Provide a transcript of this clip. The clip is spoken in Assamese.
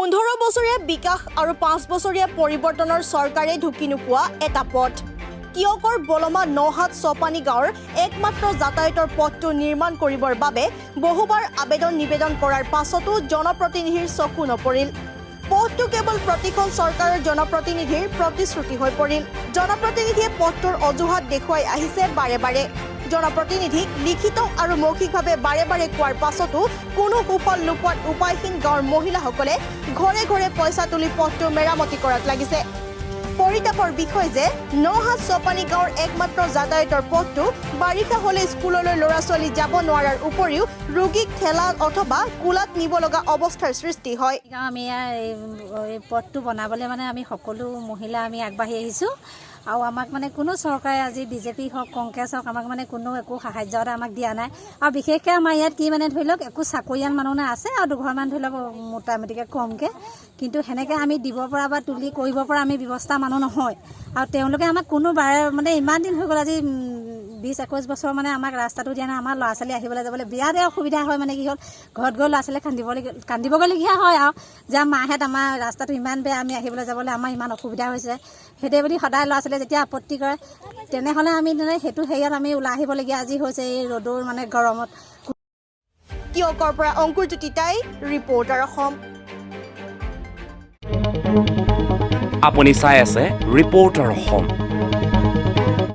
15 বছৰীয়া বিকাশ আৰু 5 বছৰীয়া পৰিৱৰ্তনৰ চৰকাৰে ঢুকি নোপোৱা এটা পথ। টীয়কৰ বলমা নহাট ছপানী গাঁৱৰ একমাত্ৰ যাতায়াতৰ পথটো নিৰ্মাণ কৰিবৰ বাবে বহুবাৰ আবেদন নিবেদন কৰাৰ পাছতো জনপ্ৰতিনিধিৰ চকু নপৰিল। পথটো কেৱল প্ৰতিখন চৰকাৰৰ জনপ্ৰতিনিধিৰ প্ৰতিশ্ৰুতি হৈ পৰিল। জনপ্ৰতিনিধিয়ে পথটোৰ অজুহাত দেখুৱাই আহিছে বাৰে বাৰে। জনপ্ৰতিনিধিক লিখিত আৰু মৌখিকভাৱে বাৰে বাৰে কোৱাৰ পাছতো কোনো সুফল নোপোৱাত উপায়হীন গাঁৱৰ মহিলাসকলে ঘৰে ঘৰে পইচা তুলি পথটো মেৰামতি কৰাত লাগিছে। পৰিতাপৰ বিষয় যে নহাট ছপানী গাঁৱৰ একমাত্ৰ যাতায়াতৰ পথটো বাৰিষা হ'লে স্কুললৈ ল'ৰা ছোৱালী যাব নোৱাৰাৰ উপৰিও ৰোগীক ঠেলা অথবা কোলাত নিব লগা অৱস্থাৰ সৃষ্টি হয়। গাঁও আমি ইয়াৰ এই পথটো বনাবলৈ মানে আমি সকলো মহিলা আমি আগবাঢ়ি আহিছোঁ আৰু আমাক মানে কোনো চৰকাৰে, আজি বিজেপি হওক, কংগ্ৰেছ হওক, আমাক মানে কোনো একো সাহাৰ্য এটা আমাক দিয়া নাই। আৰু বিশেষকৈ আমাৰ ইয়াত কি মানে ধৰি লওক একো চাকৰিয়াল মানুহ নাই, আছে আৰু দুঘৰমান ধৰি লওক মোটামুটিকৈ কমকৈ, কিন্তু সেনেকৈ আমি দিব পৰা বা তুলি কৰিব পৰা আমি ব্যৱস্থা মানুহ নহয়। আৰু তেওঁলোকে আমাক কোনো বাৰে মানে ইমান দিন হৈ গ'ল, আজি 20-21 বছৰ মানে আমাক ৰাস্তাটো দিয়া নাই। আমাৰ ল'ৰা ছোৱালী আহিবলৈ যাবলৈ বিৰাটেই অসুবিধা হয়। মানে কি হ'ল, ঘৰত গৈ ল'ৰা ছোৱালীয়ে কান্দিবগৈলগীয়া হয় আৰু যে মাহেঁত, আমাৰ ৰাস্তাটো ইমান বেয়া, আমি আহিবলৈ যাবলৈ আমাৰ ইমান অসুবিধা হৈছে। সেইটোৱে বুলি সদায় ল'ৰা ছোৱালীয়ে যেতিয়া আপত্তি কৰে, তেনেহ'লে আমি তেনে সেইটো হেৰিয়ত আমি ওলাই আহিবলগীয়া আজি হৈছে এই ৰ'দৰ মানে গৰমত। টীয়কৰ পৰা অংকুৰজ্যোতি তাই, ৰিপৰ্টাৰ অসম। আপুনি চাই আছে ৰিপৰ্টাৰ অসম।